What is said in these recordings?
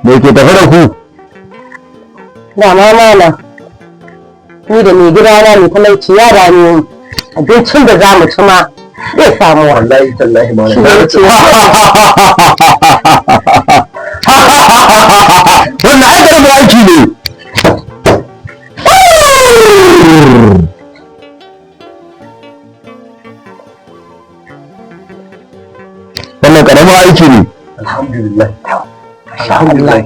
Me ke tafe da ku? Dama malam, ni da mai gidana mai talauci ya dame mu. Abincin da za mu ci ma zai samu wa. Wallahi tallahi malam. Shi ne ce Wannan ai karamin aiki ne. Wannan karamin aiki ne. Alhamdulillah. Alhamdulillah.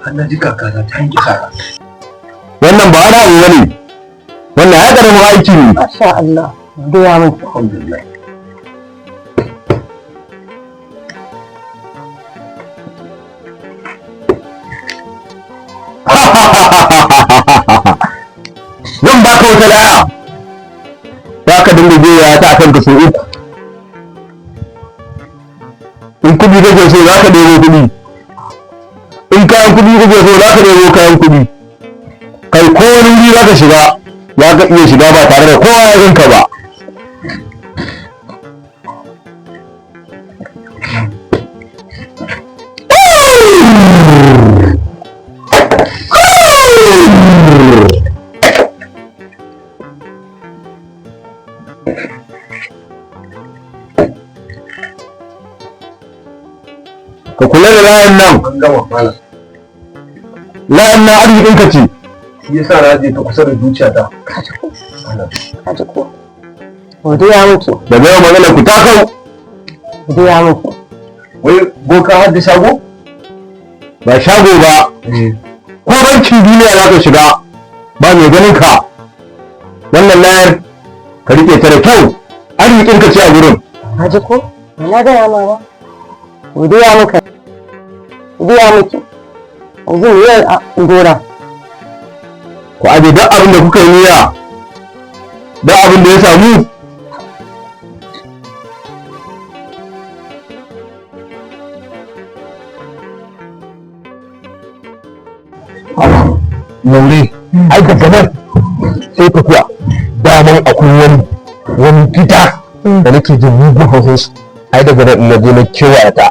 Har na ji kakana ta yanke sara. Wannan ba wani abu bane. Wannan ai karamin aiki ne. Masha Allah, godiya muke. Alhamdulillah. Zan baka wata laya. Za ka dinga goya ta akan ka sau uku. In kuɗi kake so za ka ɗebo kuɗi. In kayan kuɗi kake so za ka ɗebo kayan kuɗi. Kai ko wani wuri za ka shiga, za ka iya shiga ba tare da kowa ya ganka ba. Ka kula da layan nan. An gama malam. Layan nan arzikinka ce. Shi yasa na je ta kusa da zuciyata. Ka ji ko? Malam. Ka ji ko? Godiya muke, Daga yau magana ku ta kau. godiya muke. Wai boka har da shago? Ba shago ba. Ko bankin duniya za ka shiga ba mai ganin ka. Wannan layar ka rike ta da kyau, arzikin ka ce a gurin. Ka ji ko? Ba na gaya ma ba. Godiya muka. Godiya muke. Yanzu mu yi a gora. Ku aje duk abin da kuka yi niyya, duk abin da ya samu. Laure, ai daga nan sai tafiya. Daman akwai wani gida da nake jin mugun haushin su. Ai daga nan in na je na kewaya ta.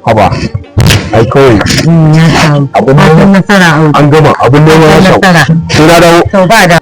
Haba. Ai kawai Ya samu. abin Fatan nema nasara. an gama abin nema ya samu. Nasara. Sai na dawo. To ba da.